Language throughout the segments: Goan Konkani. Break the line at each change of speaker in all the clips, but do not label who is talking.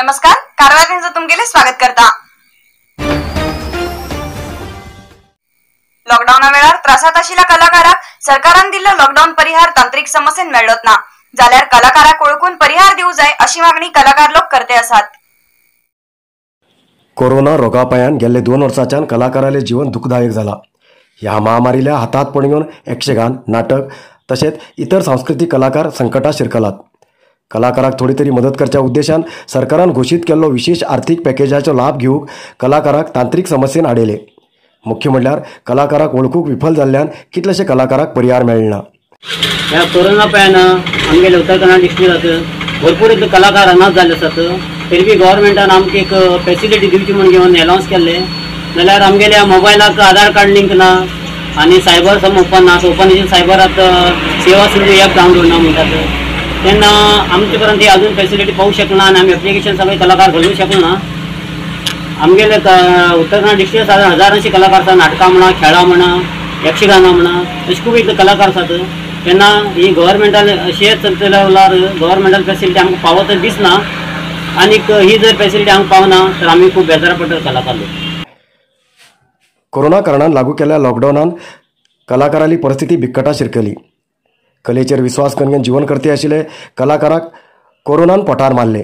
नमस्कार, कारवार न्यूज तुमगेले स्वागत करता। लॉकडाऊना वेळार त्रासात आशिल्ल्या कलाकाराक सरकारान दिल्लो लॉकडाऊन परिहार तांत्रिक समस्येन मेळत ना जाल्यार कलाकाराक ओळखून परिहार दिवं जाय अशी मागणी कलाकार लोक करते आसात।
कोरोना रोगापायान गेल्ले 2 वर्सांच्यान कलाकाराले जीवन दुखदायक जाला। ह्या महामारील्या हातात पडून घेवन यक्षगान, नाटक तशेंच इतर सांस्कृतिक कलाकार संकटात शिरकलात। कलाकाराक थोडी तरी मदत करच्या उद्देशान सरकारान घोशीत केल्लो विशेष आर्थिक पॅकेजाचो लाभ घेवंक कलाकाराक तांत्रिक समस्येन आडयले। मुख्य म्हणल्यार कलाकाराक वळखूंक विफल जाल्ल्यान कितलेशे कलाकाराक परिहार मेळना।
ह्या कोरोना पायान आमगेले उत्तर कन्नड डिस्ट्रिक्टात भरपूर इतले कलाकार अनाथ जाल्ले आसात। तरी बी गव्हर्मेंटान आमकां एक फेसिलिटी दिवची म्हूण घेवन अनावन्स केल्ले, जाल्यार आमगेल्या मोबायलाक आधार कार्ड लिंक ना आनी सायबर सम ओपन ना, ओपन सायबरात सेवा सिंधू ॲप डावनलोड ना म्हणटात, तेन्ना आमचे पर्यंत ही अजून फेसिलिटी पावूंक शकना आनी आमी एप्लिकेशन सगळे कलाकार घालूंक शकना। आमगेले उत्तर कन्नड डिस्ट्रिक्ट सादारण हजारांशी कलाकार आसात, नाटकां म्हणा, खेळां म्हणा, यक्षगानां म्हणा, अशे खूब इतले कलाकार आसात। तेन्ना ही गव्हर्मेंटान अशेंच चलतले जाल्यार गव्हर्मेंटान फेसिलिटी आमकां पावत दिसना आनीक ही जर फेसिलिटी आमकां पावना तर आमी खूब बेजार पडटले कलाकार लोक।
कोरोना कारणान लागू केल्ल्या लॉकडावनान कलाकाराली परिस्थिती बिक्कटा शिरकली। कलेचेर विश्वास करून जीवन करते आशिल्ले कलाकाराक कोरोनान पोटार मारले।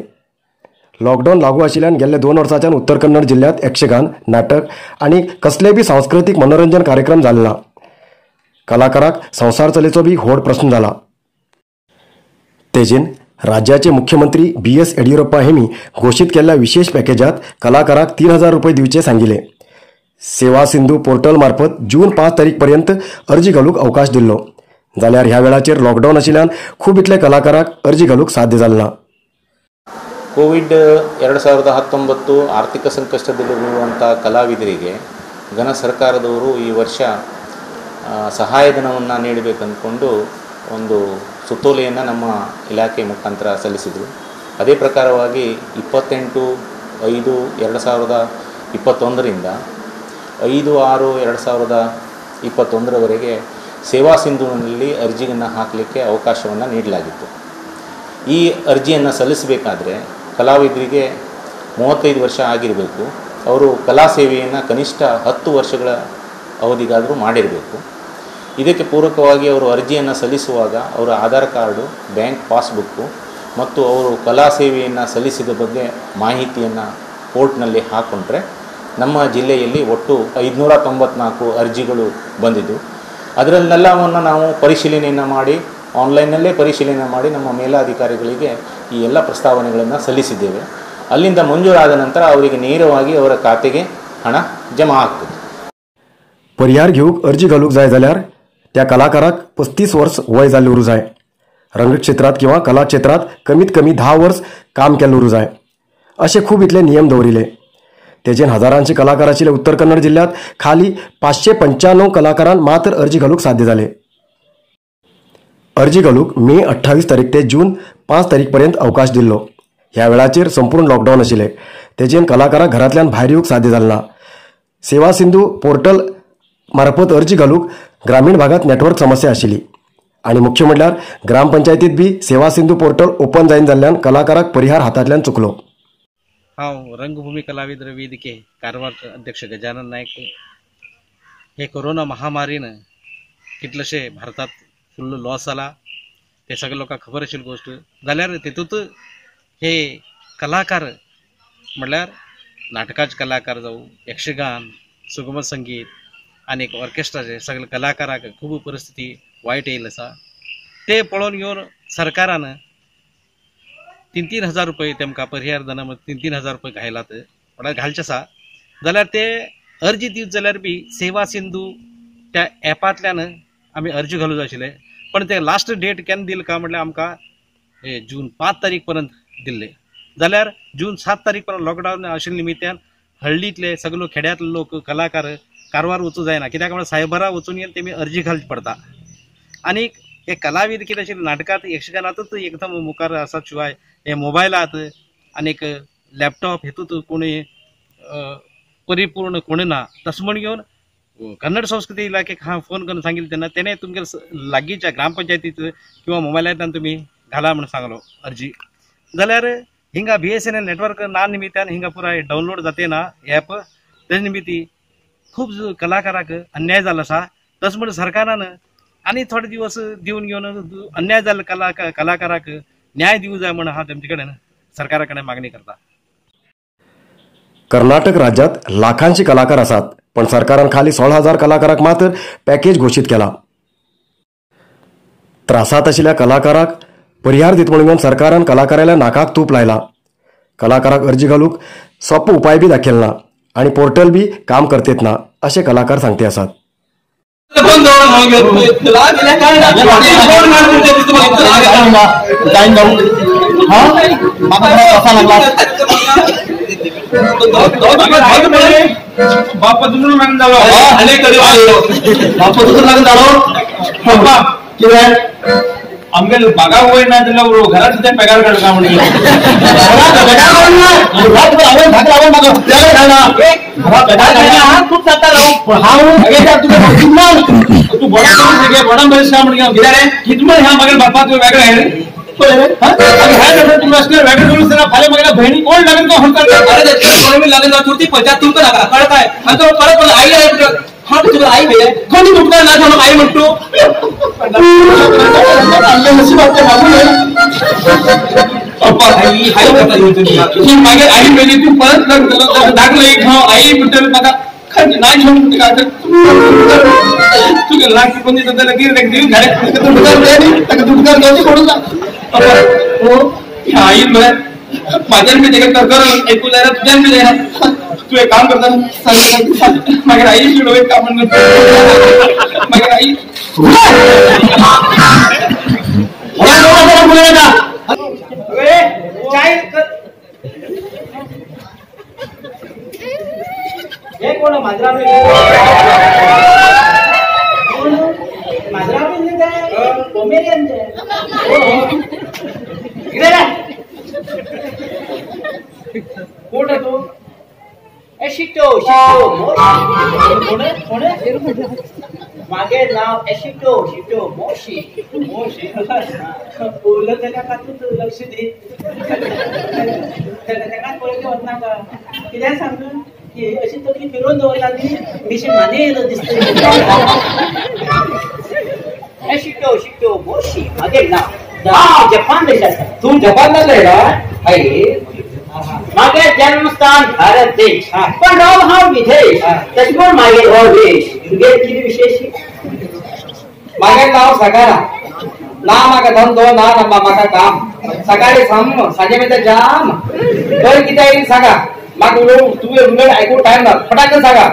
लॉकडावन लागू आशिल्ल्यान गेल्ले 2 वर्सांच्यान उत्तर कन्नड जिल्ल्यांत यक्षगान, नाटक आनी कसले बी सांस्कृतीक मनोरंजन कार्यक्रम जाले ना। कलाकाराक संवसार चलेचो बी व्हड प्रस्न जाला। तेजेन राज्याचे मुख्यमंत्री BS Yediyurappa हेमी घोशीत केल्ल्या विशेष पॅकेजात कलाकाराक 3000 रुपये दिवचे सांगिले। सेवा सिंधू पोर्टल मार्फत जून 5 तारीख पर्यंत अर्जी घालूंक अवकाश दिल्लो, जाल्यार ह्या वेळाचेर लॉकडावन आशिल्ल्यान खूब इतले कलाकाराक अर्जी घालूंक साध्य जालें ना।
ಕೋವಿಡ್ 2019 ಆರ್ಥಿಕ ಸಂಕಷ್ಟದಲ್ಲಿರುವಂಥ ಕಲಾವಿದರಿಗೆ ಘನ ಸರ್ಕಾರದವರು ಈ ವರ್ಷ ಸಹಾಯಧನವನ್ನು ನೀಡಬೇಕಂದ್ಕೊಂಡು ಒಂದು ಸುತ್ತೋಲೆಯನ್ನು ನಮ್ಮ ಇಲಾಖೆ ಮುಖಾಂತರ ಸಲ್ಲಿಸಿದರು. ಅದೇ ಪ್ರಕಾರವಾಗಿ 28/5/2021ರಿಂದ 5/6/2021ರವರೆಗೆ ಸೇವಾ ಸಿಂಧುವಿನಲ್ಲಿ ಅರ್ಜಿಯನ್ನು ಹಾಕಲಿಕ್ಕೆ ಅವಕಾಶವನ್ನು ನೀಡಲಾಗಿತ್ತು. ಈ ಅರ್ಜಿಯನ್ನು ಸಲ್ಲಿಸಬೇಕಾದರೆ ಕಲಾವಿದರಿಗೆ 35 ವರ್ಷ ಆಗಿರಬೇಕು, ಅವರು ಕಲಾ ಸೇವೆಯನ್ನು ಕನಿಷ್ಠ 10 ವರ್ಷಗಳ ಅವಧಿಗಾದರೂ ಮಾಡಿರಬೇಕು. ಇದಕ್ಕೆ ಪೂರಕವಾಗಿ ಅವರು ಅರ್ಜಿಯನ್ನು ಸಲ್ಲಿಸುವಾಗ ಅವರ ಆಧಾರ್ ಕಾರ್ಡು, ಬ್ಯಾಂಕ್ ಪಾಸ್ಬುಕ್ಕು ಮತ್ತು ಅವರು ಕಲಾ ಸೇವೆಯನ್ನು ಸಲ್ಲಿಸಿದ ಬಗ್ಗೆ ಮಾಹಿತಿಯನ್ನು ಪೋರ್ಟ್ನಲ್ಲಿ ಹಾಕ್ಕೊಂಡ್ರೆ ನಮ್ಮ ಜಿಲ್ಲೆಯಲ್ಲಿ ಒಟ್ಟು 594 ಅರ್ಜಿಗಳು ಬಂದಿದ್ದು, ಅದರಲ್ಲೆಲ್ಲವನ್ನು ನಾವು ಪರಿಶೀಲನೆಯನ್ನು ಮಾಡಿ ಆನ್ಲೈನ್ನಲ್ಲೇ ಪರಿಶೀಲನೆ ಮಾಡಿ ನಮ್ಮ ಮೇಲಾಧಿಕಾರಿಗಳಿಗೆ ಈ ಎಲ್ಲ ಪ್ರಸ್ತಾವನೆಗಳನ್ನು ಸಲ್ಲಿಸಿದ್ದೇವೆ. ಅಲ್ಲಿಂದ ಮಂಜೂರಾದ ನಂತರ ಅವರಿಗೆ ನೇರವಾಗಿ ಅವರ ಖಾತೆಗೆ ಹಣ ಜಮಾ ಆಗ್ತದೆ.
परिहार घेवंक अर्जी घालूंक जाय जाल्यार त्या कलाकाराक 35 वर्स वय जाल्लें उरूंक जाय। रंगक्षेत्रांत किंवा कला क्षेत्रांत कमीत कमी 10 वर्स काम केल्लें उरूंक जाय अशे खूब इतले नियम दवरिले। तेजेन हजारांचे कलाकार आशिल्ले उत्तर कन्नड जिल्ल्यांत खाली 595 कलाकारांक मात्र अर्जी घालूंक साध्य जालें। अर्जी घालूंक मे 28 तारीख ते जून 5 तारीख पर्यंत अवकाश दिल्लो। ह्या वेळाचेर संपूर्ण लॉकडावन आशिल्लें, तेजेन कलाकाराक घरांतल्यान भायर येवंक साध्य जालें ना। सेवा सिंधू पोर्टल मार्फत अर्जी घालूंक ग्रामीण भागात नेटवर्क समस्या आशिल्ली आनी मुख्य म्हणल्यार ग्रामपंचायतीत बी सेवा सिंधू पोर्टल ओपन जायना जाल्ल्यान कलाकाराक परिहार हातांतल्यान चुकलो।
हांव रंगभूमी कलाविद वेदिके कारवार अध्यक्ष गजानन नायक. हे कोरोना महामारीन कितलेशे भारतात फुल्ल लॉस जाला ते सगळे लोकांक खबर आशिल्ली गोश्ट. जाल्यार तेतूंत हे कलाकार म्हणल्यार नाटकाचे कलाकार जावं, यक्षगान, सुगम संगीत आनी एक ऑर्केस्ट्राचे सगळे कलाकाराक खूब परिस्थिती वायट येयल्ली आसा. ते पळोवन घेवन सरकारान 3-3 हजार रुपये तेमकां परिहार धना 3-3 हजार रुपये घायलात म्हळ्यार घालचे आसा. जाल्यार ते अर्जी दित जाल्यार बी सेवा सिंधू त्या एपांतल्यान आमी अर्जी घालूं जाय आशिल्ले, पण ते लास्ट डेट केन्ना दिले काय म्हटल्यार आमकां हे जून 5 तारीख पर्यंत दिल्ले. जाल्यार जून 7 तारीख पर्यंत लॉकडावन आशिल्ले निमित्यान हळ्ळींतले सगळे खेड्यांतले लोक कलाकार कारवार वचूं जायना, कित्याक म्हळ्यार सायबरा वचून येवन तेमी अर्जी घालची पडटा. आनी हे कलाविद कितें आशिल्ले नाटकांत यक्षगानांतूच एकदम मुखार आसात, शिवाय हे मोबायलात आनीक लॅपटॉप हेतूंत कोणूय परिपूर्ण कोणूय ना. तशें म्हण घेवन कन्नड संस्कृती इलाखेक हांव फोन करून सांगिल्लें तेन्ना तेणें तुमगे लागींच्या ग्रामपंचायतीत किंवा मोबायलांतल्यान तुमी घाला म्हूण सांगलो अर्जी. जाल्यार हिंगा BSNL network ना निमित्तान हिंगा पुराय डावनलोड जाते ना ॲप, तेज निमित्ती खूब कलाकाराक अन्याय जालो आसा. तशें म्हणून सरकारान आनी थोडे दिवस दिवन घेवन अन्याय जाल्लो कलाकाराक न्याय दिवं जाय म्हूण हांव तेमचे कडेन सरकारा कडेन मागणी करता.
कर्नाटक राज्यात लाखांचे कलाकार आसात, पण सरकारान खाली 16,000 कलाकारांक मात्र पॅकेज घोशीत केला. त्रासात आशिल्ल्या कलाकाराक परिहार दित म्हणून सरकारान कलाकाराला नाकाक तूप लायला. कलाकाराक अर्जी घालूक सोपो उपाय बी दाखयल ना आणि पोर्टल बी काम करतेत ना असे कलाकार सांगते आसात.
आमगे बागा वयर ना जाल्यार घरात सुद्दां पगार काडटा म्हणून तूं बोडा मनीस म्हणून कितें ह्या मागीर बापा तुवें वेगळें फाल्यां भयणी कोण लागेल तो लागेल तुमकां नाका कळताय आनी तो परत आई हा तुझं आई भैया कोणी तुमकां ना जाणो आई म्हणतो मागीर आई मेली तूं परत लग्न दाखलो एक हांव आई म्हणटकीर म्हाका ना घेवन तुगे लाख कोण दिता जाल्यार आई म्हळ्यार म्हाज्यान बी तेका कर आयकूं जायना तुज्यान बी जायना. तूं एक काम करता सांग मागीर आई शिडो एक काम मागीर आई
कोण माजरा माजरा कॉमेडियन कोण आहे तू? एशिटो शिटो मोशी. कोण मागे नाव एशिटो शिटो मोशी मोशी. उलयता का तूं लक्ष दी तेका पळोवचें वचनाका. कित्याक सांगू की अशी तकली फिरोवन दवरला न्ही मिशी माने येयलो दिसता. एशिटो शिटो मोशी मागे नाव जपान देशात.
तूं जपान जालें
मागे जन्मस्थान भारत देश, पण राव हांव विदेश, तशें म्हूण मागीर हो देश तुगे कितें विशेश?
मागे नांव सकारा ना म्हाका धंदो ना ना म्हाका काम. सकाळी साम सांजे मेरेन जाम बरें कितें आयली सांगा म्हाका उलोवंक तुवें उलोवंक आयकूंक टायम ना. फटाकन सांगा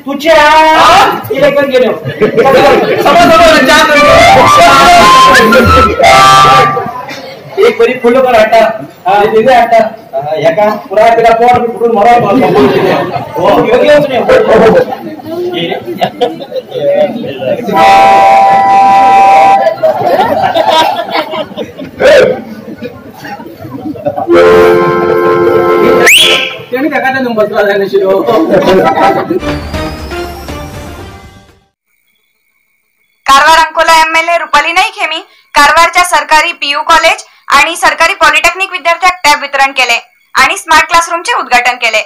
तुझ्या कितें करून गेल्यो
एक बरी फुलो कर हाडटा दिवे हाडटा हेका पुराय तिका पोट फुटून मरोन.
तेणी ताका नंबर जाय नाशिल्लो.
कारवार अंकोला एमएलए रुपाली नाईक हेमी कारवारच्या सरकारी पीयू कॉलेज आणि सरकारी पॉलिटेक्निक विद्यार्थ्यांक टॅब वितरण केले आणि स्मार्ट क्लासरूमचे उद्घाटन केले.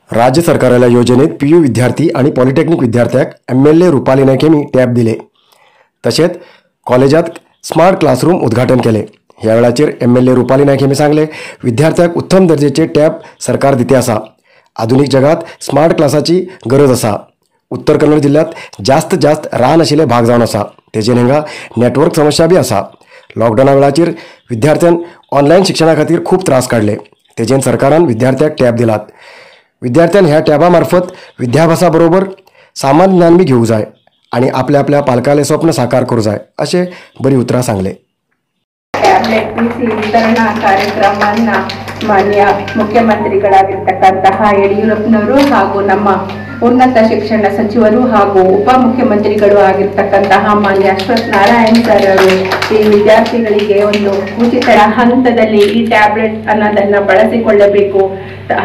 राज्य सरकाराच्या योजनेत पीयू विद्यार्थी आणि पॉलिटेक्निक विद्यार्थ्यांक एमएलए रुपाली नाईक हेमी टॅब दिले. तसेच कॉलेजात स्मार्ट क्लासरूम उद्घाटन केले. ह्या वेळाचेर एमएलए रुपाली नाईक हेमी सांगले, विद्यार्थ्यांक उत्तम दर्जेचे टॅब सरकार दिते आसा. आधुनिक जगात स्मार्ट क्लासाची गरज आसा. उत्तर कन्नड जिल्ह्यात जास्त जास्त रान आशिल्ले भाग जावन आसा, तेजेर हांगा नेटवर्क समस्या बी आसा. लॉकडावना वेळाचेर विद्यार्थ्यान ऑनलायन शिक्षणा खातीर खूब त्रास काडले, तेजेन सरकारान विद्यार्थ्यांक टॅब दिलात. विद्यार्थ्यान ह्या टॅबा मार्फत विद्याभ्यासा बरोबर सामान्य ज्ञान बी घेवंक जाय आनी आपल्या आपल्या पालकाले स्वप्न साकार करूं जाय अशें बरी उतरां सांगले.
ಟ್ಯಾಬ್ಲೆಟ್ ಪಿಸಿ ವಿತರಣಾ ಕಾರ್ಯಕ್ರಮವನ್ನು ಮಾನ್ಯ ಮುಖ್ಯಮಂತ್ರಿಗಳಾಗಿರ್ತಕ್ಕಂತಹ ಯಡಿಯೂರಪ್ಪನವರು ಹಾಗೂ ನಮ್ಮ ಉನ್ನತ ಶಿಕ್ಷಣ ಸಚಿವರು ಹಾಗೂ ಉಪಮುಖ್ಯಮಂತ್ರಿಗಳು ಆಗಿರ್ತಕ್ಕಂತಹ ಮಾನ್ಯ ಅಶ್ವಥ್ ನಾರಾಯಣ್ ಸರ್ ಅವರು ಈ ವಿದ್ಯಾರ್ಥಿಗಳಿಗೆ ಒಂದು ಉಚಿತ ಹಂತದಲ್ಲಿ ಈ ಟ್ಯಾಬ್ಲೆಟ್ ಅನ್ನೋದನ್ನು ಬಳಸಿಕೊಳ್ಳಬೇಕು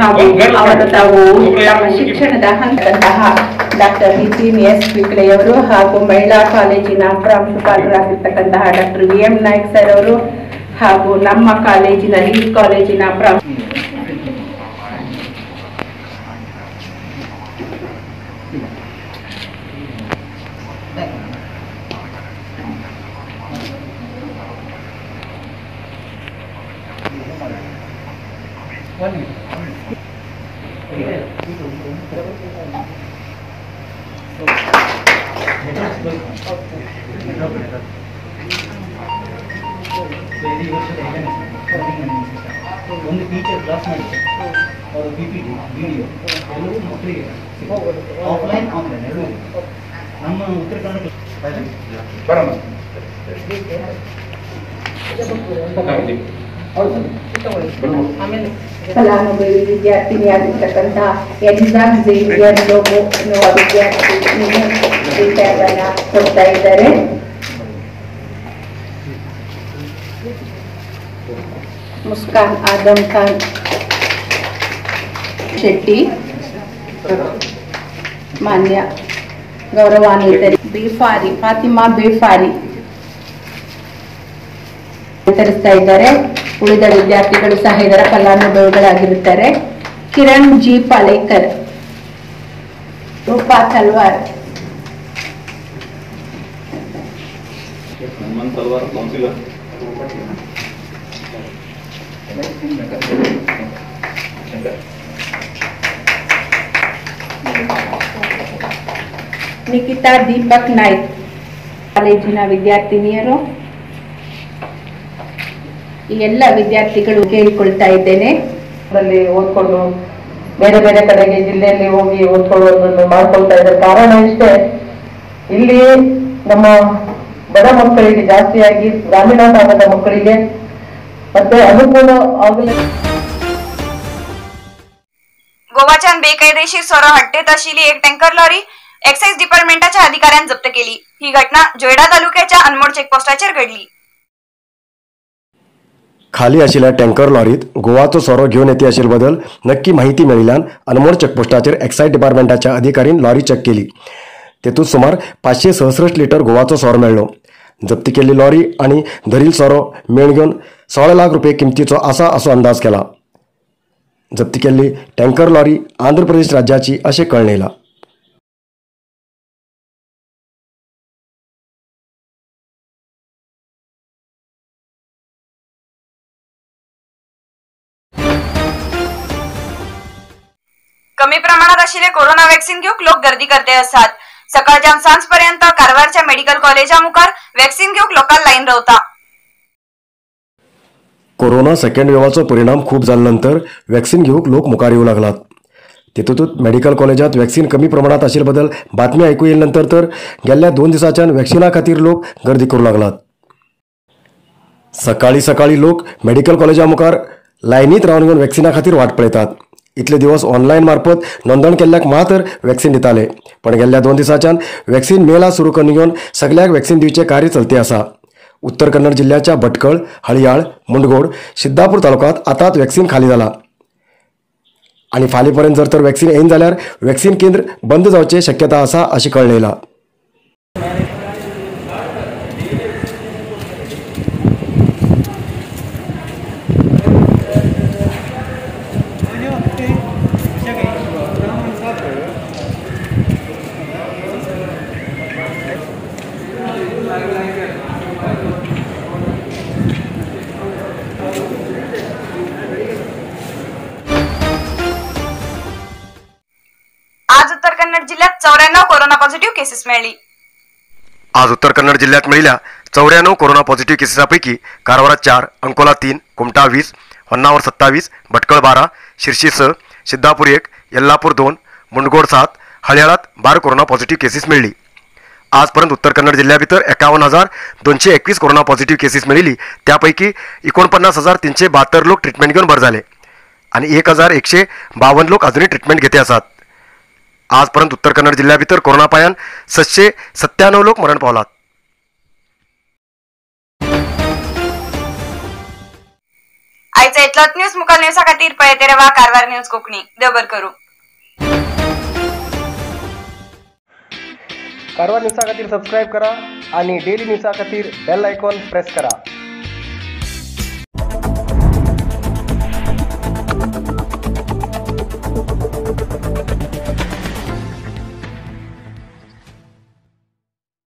ಹಾಗೂ ಅವರು ತಾವು ತಮ್ಮ ಶಿಕ್ಷಣದ ಹಂತದಂತಹ ಡಾಕ್ಟರ್ ನಿತಿನ್ ಎಸ್ ಬಿಕ್ಳೆಯವರು ಹಾಗೂ ಮಹಿಳಾ ಕಾಲೇಜಿನ ಪ್ರಾಂಶುಪಾಲರಾಗಿರ್ತಕ್ಕಂತಹ doctor V M Naik sir ಅವರು ಹಾಗೂ ನಮ್ಮ ಕಾಲೇಜಿನ ಲೀಡ್ ಕಾಲೇಜಿನ
ಒಂದು ಟೀಚರ್ ಕ್ಲಾಸ್ ಮಾಡಿದ್ದಾರೆ, ಅವರು PPT video ಎಲ್ಲವೂ ಮಕ್ಕಳಿಗೆ ಆಫ್ಲೈನ್ ಆನ್ಲೈನ್ ಎರಡೂ ನಮ್ಮ ಉತ್ತರ ಕನ್ನಡ.
ಫಲಾನುಭವಿ ವಿದ್ಯಾರ್ಥಿನಿಯಾಗಿರ್ತಕ್ಕಂಥ ಎಲಿಜಾ ಝೇವಿಯರ್ ಲೋಬೋ ಎನ್ನುವ ವಿದ್ಯಾರ್ಥಿನಿಗೆ ಟ್ಯಾಗ್ ಅನ್ನು ಕೊಡ್ತಾ ಇದ್ದಾರೆ. ಮುಸ್ಕಾನ್ ಆದಮ್ ಖಾನ್ ಶೆಟ್ಟಿ, ಮಾನ್ಯ ಗೌರವಾನ್ವಿತರು ಬೇಫಾರಿ ಫಾತಿಮಾ ಬೇಫಾರಿ ವಿತರಿಸ್ತಾ ಇದ್ದಾರೆ. ಉಳಿದ ವಿದ್ಯಾರ್ಥಿಗಳು ಸಹ ಇದರ ಫಲಾನುಭವಿಗಳಾಗಿರುತ್ತಾರೆ. ಕಿರಣ್ ಜಿ ಪಾಲೇಕರ್, ರೂಪಾ ತಲ್ವಾರ್, ನಿಕಿತಾ ದೀಪಕ್ ನಾಯ್ಕ್ ಕಾಲೇಜಿನ ವಿದ್ಯಾರ್ಥಿನಿಯರು. ಈ ಎಲ್ಲ ವಿದ್ಯಾರ್ಥಿಗಳು ಕೇಳಿಕೊಳ್ತಾ ಇದ್ದೇನೆ.
ಓದ್ಕೊಂಡು ಬೇರೆ ಬೇರೆ ಕಡೆಗೆ ಜಿಲ್ಲೆಯಲ್ಲಿ ಹೋಗಿ ಓದ್ಕೊಳ್ಳೋದನ್ನು ಮಾಡ್ಕೊಳ್ತಾ ಇದ್ದಾರೆ. ಕಾರಣ ಇಷ್ಟೇ, ಇಲ್ಲಿ ನಮ್ಮ ಬಡ ಮಕ್ಕಳಿಗೆ ಜಾಸ್ತಿಯಾಗಿ ಗ್ರಾಮೀಣ ಭಾಗದ ಮಕ್ಕಳಿಗೆ ಮತ್ತೆ ಅನುಕೂಲ ಆಗಲಿ.
गोवाच्यान बेकायदेशीर सोरो हट्टेत आशिल्ली एक टँकर लॉरी एक्साइज डिपार्टमेंटाच्या अधिकाऱ्यान जप्त केली. ही घटना जोयडा तालुक्याच्या अनमोड चेकपोस्टाचेर घडली.
खाली आशिल्ल्या टँकर लॉरीत गोवाचो सोरो घेवन येते आशिल्ले बदल नक्की माहिती मेळिल्ल्यान अनमोड चेकपोस्टाचेर एक्सायज डिपार्टमेंटाच्या अधिकाऱ्यान लॉरी चेक केली. तेतूंत सुमार 566 लिटर गोवाचो सोरो मेळ्ळो. जप्ती केल्ली लॉरी आनी धरील सोरो मेळ घेवन 16 लाख रुपये किमतीचो आसा असो अंदाज केला. जप्ती केल्ली टँकर लॉरी आंध्र प्रदेश राज्याची अशें कळ्ळें येयलां.
कमी प्रमाणात आशिल्ले कोरोना वॅक्सिन घेवंक लोक गर्दी करते आसात. सकाळच्यान सांजपर्यंत कारवारच्या मेडिकल कॉलेजा मुखार वॅक्सिन घेवंक लोकांक लायन रावता.
कोरोना सेकंड वेवाचो परिणाम खूब जाल्या नंतर वॅक्सिन घेवंक लोक मुखार येवंक लागलात. तेतूंतच मेडिकल कॉलेजात वॅक्सिन कमी प्रमाणात आशिल्ले बदल बातमी आयकू येयल्या नंतर तर गेल्ल्या 2 दिसांच्यान वॅक्सिना खातीर लोक गर्दी करूंक लागलात. सकाळीं सकाळीं लोक मेडिकल कॉलेजा मुखार लायनीत रावन घेवन वॅक्सिना खातीर वाट पळयतात. इतले दिवस ऑनलायन मार्फत नोंदण केल्ल्याक मात्र वॅक्सिन दिताले, पण गेल्ल्या 2 दिसांच्यान वॅक्सिन मेला सुरू करून घेवन सगळ्याक वॅक्सिन दिवचें कार्य चलते आसा. उत्तर कन्नड जिल्ल्याच्या भटकळ, हळयाळ, मुंडगोड, सिद्धापूर तालुक्यांत आतांच वॅक्सिन खाली जाला आनी फाल्यां पर्यंत जर तर वॅक्सिन येयना जाल्यार वॅक्सिन केंद्र बंद जावचे शक्यता आसा अशें कळ्ळें येयलां.
आज उत्तर कन्नड जिल्ह्यात 94 कोरोना पॉझिटिव्ह केसेस मिळाली.
आज उत्तर कन्नड जिल्ह्यात मिळाल्या 94 कोरोना पॉझिटिव्ह केसेसापैकी कारवारात 4, अंकोला 3, कुमठा 20, होन्नावर 27, भटकळ 12, शिरशी 6, सिद्धापूर 1, यल्लापूर 2, मुंडगोड 7, हळयाळात 12 कोरोना पॉझिटिव्ह केसेस मिळली. आजपर्यंत उत्तर कन्नड जिल्ह्याभितर 51,221 कोरोना पॉझिटिव्ह केसेस मिळाली. त्यापैकी 49,372 लोक ट्रीटमेंट घेऊन बरे झाले आणि 1,152 लोक अजूनही ट्रीटमेंट घेते आसात. आजपर्यंत उत्तर कन्नड जिल्ह्याभितर कोरोना पायान 797 लोक मरण पावलात.
आयचा इतलोच न्यूज मुखाल न्यूजा खातीर पळयत रावा कारवार न्यूज कोंकणी. देव बरें करूं.
कारवार न्यूजा खातीर सबस्क्रायब करा आणि डेली न्यूजा खातीर बेल आयकॉन प्रेस करा.